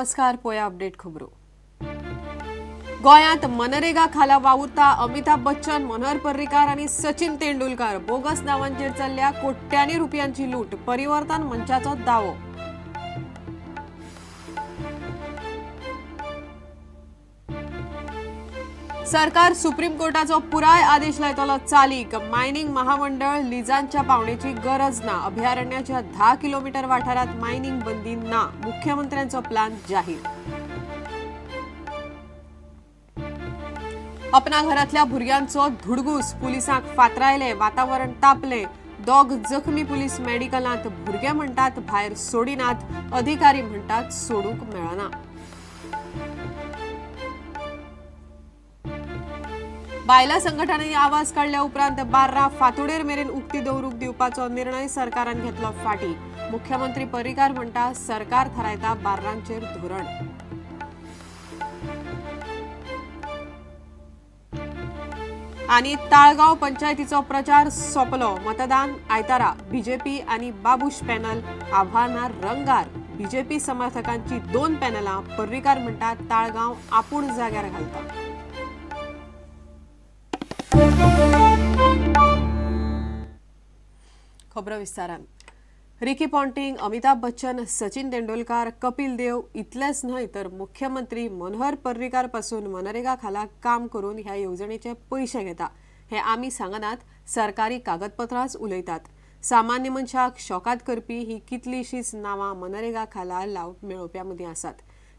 नमस्कार, पोया अपडेट खबरो। गोंयांत मनरेगा खाला वावुरता अमिताभ बच्चन, मनोहर पर्रीकार आनी सचिन तेंडुलकर बोगस नावांचेर चल्ल्या कोट्यांनी रुपयांची लूट, परिवर्तन मंचाचो दावो। सरकार सुप्रीम कोर्टाचो पुराय आदेश लायतलो चालीक, मायनिंग महामंडळ लिजांच्या पावणेची गरज ना, अभयारण्याच्या 10 किलोमीटर वाठारात मायनिंग बंदी ना, मुख्यमंत्र्यांचो प्लान जाहीर। अपना घरातल्या भुरग्यांचो धुडगूस, पुलिसांक फातरायले, वातावरण तापले, दोग जखमी पुलीस मेडिकलांत, भुरगे म्हणटात भायर सोडिनात, अधिकारी म्हणटात सोडूंक मेळना। बायला संघटनांनी आवाज काडल्या उपरांत 12 फातोडेर मेरेन उक्ती दवरूंक दिवपाचो निर्णय सरकारान घेतलो फाटी। मुख्यमंत्री पर्रीकार म्हणटा सरकार थारायता बार्रांचेर धोरण। आनी ताळगांव पंचायतीचो प्रचार सोंपलो, मतदान आयतारा, बीजेपी आनी बाबूश पॅनल आव्हानां रंगार, बीजेपी समर्थकांची 2 पॅनलां, पर्रीकार म्हणटा ताळगांव आपूण जाग्यार घालता। खबरो विस्तारान। रिकी पॉन्टिंग, अमिताभ बच्चन, सचिन तेंडुलकर, कपिल देव इतलेच न्हय तर मुख्यमंत्री मनोहर पर्रीकार पासून मनरेगा खाला काम करून ह्या येवजणेचे पयशे घेता हे आमी सांगनात, सरकारी कागदपत्रांच उलयतात। सामान्य मनशाक शॉकात करपी ही कितलीशीच नांवां मनरेगा खाला लाव मेळोवप्यां मदीं आसात।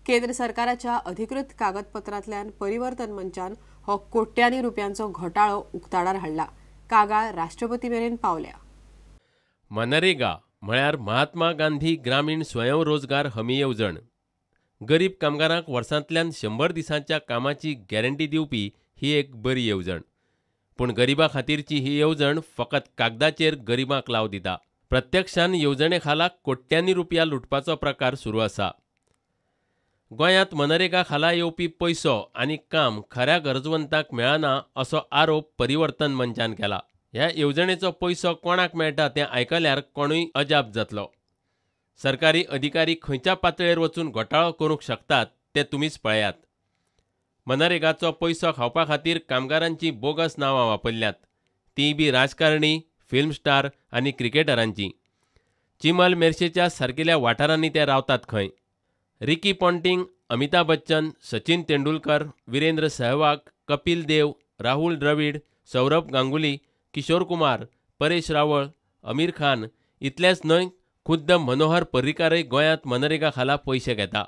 केंद्र सरकाराच्या अधिकृत कागदपत्रांतल्यान परिवर्तन मंचान हो कोट्यांनी रुपयांचो घोटाळो उक्ताडार हाडला। कागाळ राष्ट्रपती मेरेन पावल्या। मनरेगा म्हळ्यार महात्मा गांधी ग्रामीण स्वयंरोजगार हमी येवजण। गरीब कामगारांक वर्सांतल्यान 100 दिसांच्या कामाची गॅरंटी दिवपी ही एक बरी येवजण। पूण गरिबां खातीरची ही येवजण फकत कागदाचेर गरिबांक लाव दिता। प्रत्यक्षान येवजणे खाला कोट्यांनी रुपया लुटपाचो प्रकार सुरू आसा। गोंयांत मनरेगा खाला येवपी पयसो आनी काम खऱ्या गरजवंतांक मेळना असो आरोप परिवर्तन मंचान केला। ह्या येवजणेचो पयसो कोणाक मेळटा तें आयकल्यार कोणूय अजाप जातलो। सरकारी अधिकारी खंयच्या पातळेर वचून घोटाळो करूंक शकतात तें तुमीच पळयात। मनरेगाचो पयसो खावपा खातीर कामगारांची बोगस नांवां वापरल्यांत, तीं बी राजकारणी, फिल्म स्टार आनी क्रिकेटरांची। चिमल मेरशेच्या सारकिल्या वाठारांनी ते रावतात खंय। रिकी पॉन्टिंग, अमिताभ बच्चन, सचिन तेंडुलकर, विरेंद्र सहवाग, कपिल देव, राहुल द्रविड, सौरभ गांगुली, किशोर कुमार, परेश रावळ, अमीर खान इतलेच न्हय खुद्द मनोहर पर्रीकारय गोंयांत मनरेगा खाला पयशे घेता।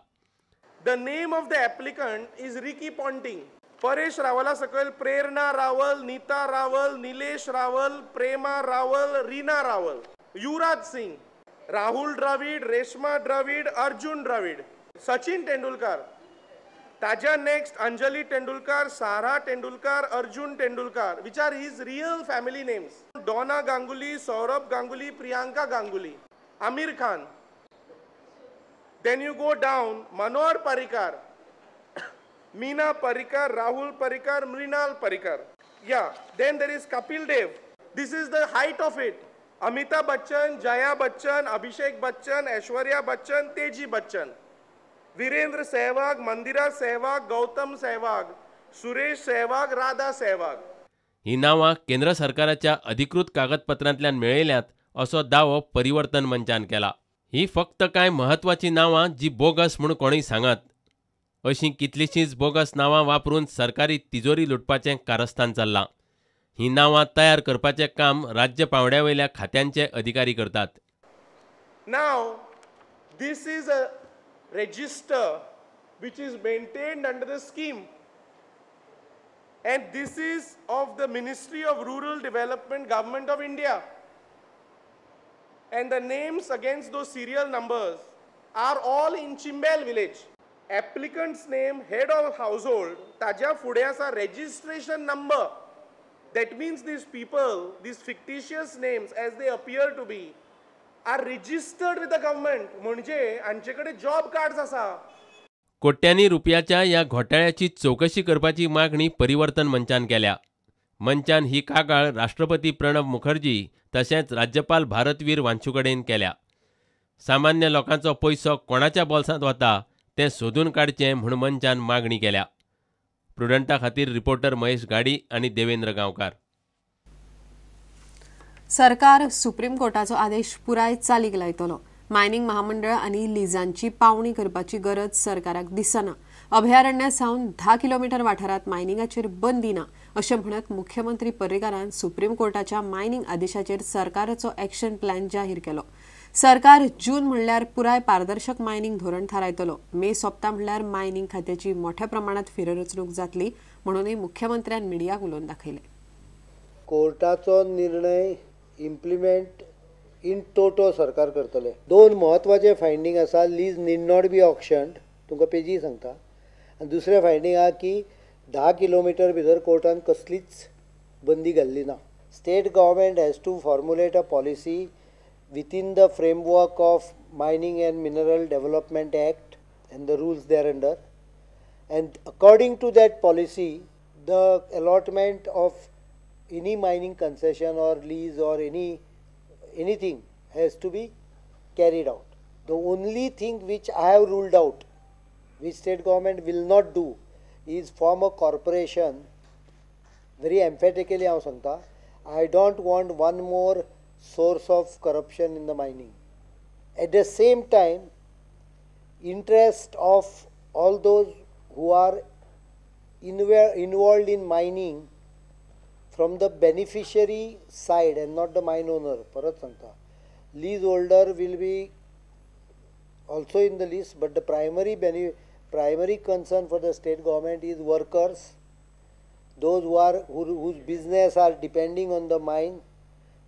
The name of the applicant is Ricky Ponting. Paresh रावला सकयल प्रेरणा रावल, नीता रावल, निलेश रावल, प्रेमा रावल, रीना रावल, युवराज सिंग, राहुल द्रविड, रेशमा द्रविड, अर्जुन द्रविड, सचिन तेंडुलकर, ताज्या next Anjali Tendulkar, Sara Tendulkar, Arjun Tendulkar, which are his real family names, Donna Ganguly, Sourav Ganguly, Priyanka Ganguly, Aamir Khan. Then you go down, Manohar Parrikar, Meena Parrikar, Rahul Parrikar, Mrinal Parrikar. Yeah, then there is Kapil Dev. This is the height of it. Amitabh Bachchan, Jaya Bachchan, Abhishek Bachchan, Aishwarya Bachchan, Teji Bachchan, Virender Sehwag, Mandira Sehwag, Gautam Sehwag, Suresh Sehwag, Radha Sehwag. ही नांवां केंद्र सरकाराच्या अधिकृत कागदपत्रांतल्यान मेळयल्यांत असो दावो परिवर्तन मंचान केला। ही फक्त कांय म्हत्वाचीं नांवां जी बोगस म्हूण कोणूय सांगत। अशीं कितलींशींच बोगस नांवां वापरून सरकारी तिजोरी लुटपाचें कारस्थान चल्लां। ही नांवां तयार करपाचें काम राज्य पांवड्या वयल्या खात्यांचे अधिकारी करतात। Now this is a register which is maintained under the scheme, and this is of the Ministry of Rural Development, Government of India, and the names against those serial numbers are all in Chimbel village. Applicant's name, head of household, taja fude asa registration number. That means these people, these fictitious names as they appear to be, are registered with the government. म्हणजे हांचे job cards आसा। कोट्यांनी रुपयाच्या ह्या घोटाळ्याची चवकशी करपाची मागणी परिवर्तन मंचान केल्या। मंचान ही कागाळ राष्ट्रपती प्रणब मुखर्जी तशेंच राज्यपाल भारतवीर वांचू कडेन केल्या। सामान्य लोकांचो पयसो कोणाच्या बोल्सांत वता तें सोदून काडचें म्हूण मंचान मागणी केल्या. प्रुडंटा खातीर रिपोर्टर महेश गाडी आनी देवेंद्र गांवकार. सरकार सुप्रीम कोर्टाचो आदेश पुराय चालीक लायतलो. मायनिंग महामंडळ आनी लिजांची पावणी करपाची गरज सरकाराक दिसना. अभयारण्या सावन 10 किलोमीटर वाठारांत मायनिंगाचेर बंदी ना अशें म्हणत मुख्यमंत्री पर्रीकारान सुप्रीम कोर्टाच्या मायनिंग आदेशाचेर सरकाराचो एक्शन प्लॅन जाहीर केलो. सरकार जून म्हणल्यार पुराय पारदर्शक मायनिंग धोरण थारायतलो. मे सोंपता म्हणल्यार मायनिंग खात्याची मोठ्या प्रमाणात फेररचणूक जातली म्हणूनय मुख्यमंत्र्यान मिडियाक उलोवन दाखयलें. कोर्टाचो निर्णय इम्प्लिमेंट इन टोटो सरकार करतले. दोन म्हत्वाचे फायंडींग आसा. Lease need not be auctioned, तुमकां पेजी सांगता. आनी दुसरें फायंडींग आहा की 10 किलोमिटर भितर कोर्टान कसलीच बंदी घाल्ली ना. State government has to formulate a policy within the framework of Mining and Mineral Development Act and the rules thereunder, and according to that policy the allotment of any mining concession or lease or anything has to be carried out. The only thing which I have ruled out, which state government will not do, is form a corporation. Very emphatically हांव सांगता, I don't want one more source of corruption in the mining. At the same time, interest of all those who are involved in mining from the beneficiary side and not the mine owner, parat sangta, lease holder will be also in the list, but the primary concern for the state government is workers, those who are whose business are depending on the mine.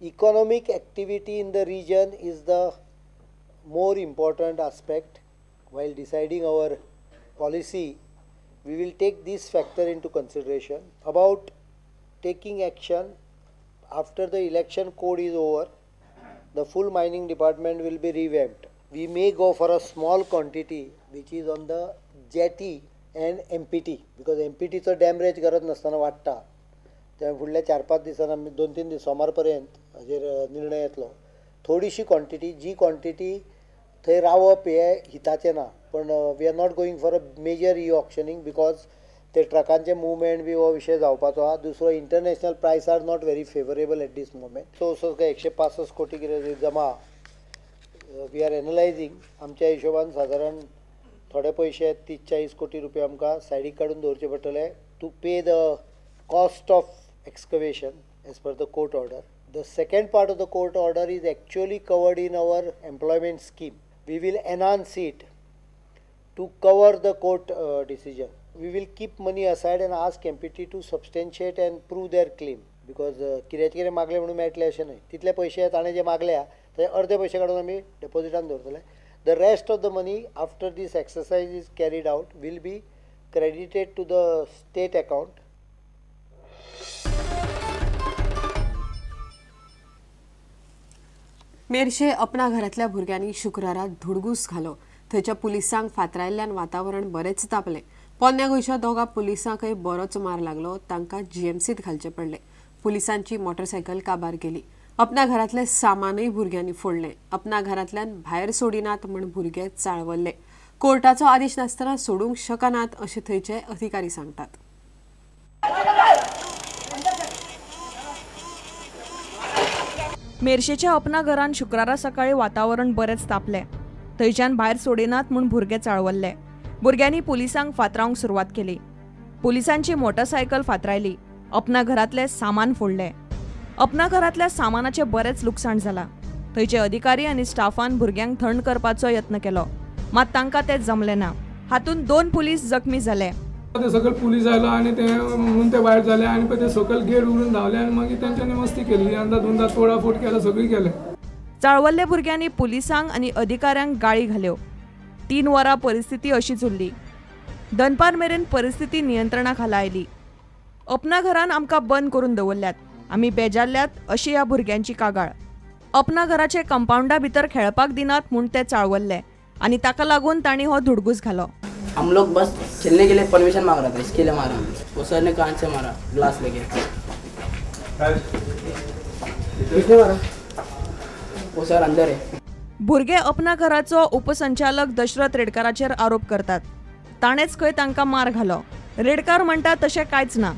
Economic activity in the region is the more important aspect. While deciding our policy, we will take this factor into consideration. About taking action after the election code is over, the full mining department will be revamped. We may go for a small quantity which is on the jetty and MPT, because MPT चो damage गरज नासतना वाडटा. त्या फुडल्या 4-5 दिसांनी आमी 2-3 दीस सोमार पर्यंत हाजेर निर्णय येतलो. थोडीशी क्वॉन्टिटी, जी क्वॉन्टिटी थंय रावप हें हिताचें ना, पण we are not going for a major e auctioning because ते ट्रकांचे मुवमेंट बी हो विशय जावपाचो आहा. दुसरो, international price are not very favourable at this moment. 64 काय 165 कोटी कितें जमा we are analysing. आमच्या हिशोबान सादारण थोडे पयशे 30-40 कोटी रुपया आमकां सायडीक काडून दवरचे पडटले to pay the cost of excavation as per the court order. The second part of the court order is actually covered in our employment scheme. We will enhance it to cover the court decision. We will keep money aside and ask MPT to substantiate and prove their claim, because कित्याचें कितें मागलें म्हणून मेळटलें अशें न्हय. तितले पयशे ताणें जे मागल्या ते अर्दे पयशे काडून आमी डेपोजिटान दवरतले. The rest of the money after this exercise is carried out will be credited to the state account. Merces अपना घरांतल्या भुरग्यांनी शुक्रारा धुडगूस घालो. थंयच्या पुलिसांक फातरायल्ल्यान वातावरण बरेंच तापलें. पोन्न्या गोंयच्या दोगा पुलिसांकय बरोच मार लागलो. तांकां जीएमसीत घालचे पडले. पुलिसांची मोटरसायकल काबार केली. अपना घरांतलें सामानय भुरग्यांनी फोडलें. अपना घरांतल्यान भायर सोडिनात म्हूण भुरगे चाळवल्ले. कोर्टाचो आदेश नासतना सोडूंक शकनात अशें थंयचे अधिकारी सांगतात. मेरशेच्या अपना घरान शुक्रारा सकाळी वातावरण बरेंच तापलें. थंयच्यान भायर सोडिनात म्हूण भुरगे चाळवल्ले. भुरग्यांनी पुलिसांक फातरावंक सुरवात केली. पुलिसांची मोटरसायकल फातरायली. अपना घरांतलें सामान फोडलें. अपना घरांतल्या सामानाचें बरेंच लुकसाण जालां. थंयचे अधिकारी आनी स्टाफान भुरग्यांक थंड करपाचो यत्न केलो, मात तांकां तें जमलें ना. हातूंत 2 पुलीस जखमी जाले. ते सकयल पुलीस आयलो आनी ते म्हणून ते भायर जाले आनी पळय ते सकयल गेट उगडून धांवले आनी मागीर तेंच्यांनी मस्ती केली. अंदा दोनदा तोडाफोड केला, सगळी केले. चाळवल्ले भुरग्यांनी पुलिसांक आनी अधिकाऱ्यांक गाळी घाल्यो. 3 वरां परिस्थिती अशीच उरली. दनपार मेरेन परिस्थिती नियंत्रणा खाला आयली. अपना घरान आमकां बंद करून दवरल्यात, आमी बेजारल्यात अशी ह्या भुरग्यांची कागाळ. अपना घराचे कंपाउंडा भितर खेळपाक दिनात म्हूण ते चाळवल्ले आनी ताका लागून तांणी हो धुडगूस घालो. हम लोग बस खेलने के लिए परमिशन मांग रहा था, इसके लिए मारा. वो सर ने कान से मारा, ग्लास लेके. किसने मारा? वो सर अंदर है. भुरगे अपना घराचो उपसंचालक दशरथ रेडकाराचेर आरोप करतात. ताणेंच खंय तांकां मार घालो. रेडकार म्हणटा तशें कांयच ना.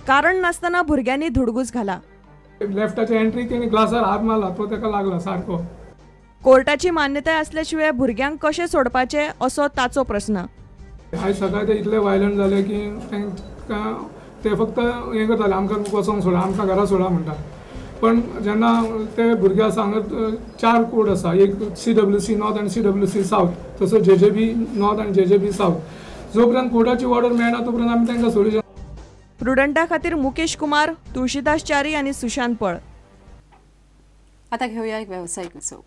कारण नासतना भुरग्यांनी धुडगूस घाला. लेफ्टाचे एंट्री तेणी ग्लासार हात मारला तो ताका लागला सारको. कोर्टाची मान्यताय असल्या शिवाय भुरग्यांक कशें सोडपाचें असो ताचो प्रस्न. आयज सकाळी ते इतले वायलंट जाले की तांकां ते फक्त हें करताले, आमकां वचोंक सोडा, आमकां घरा सोडा म्हणटा. पण जेन्ना ते भुरगे आसा हांगा 4 कोड आसा, एक CWC north आनी CWC south, तसो JJB north आनी JJB south. जो पर्यंत कोर्टाची ऑर्डर मेळना तो पर्यंत आमी तांकां सोडूं शकना. प्रुडंटा खातीर मुकेश कुमार, तुळशीदास च्यारी आनी सुशांत पळ. आता घेऊया एक व्यावसायिक विसव.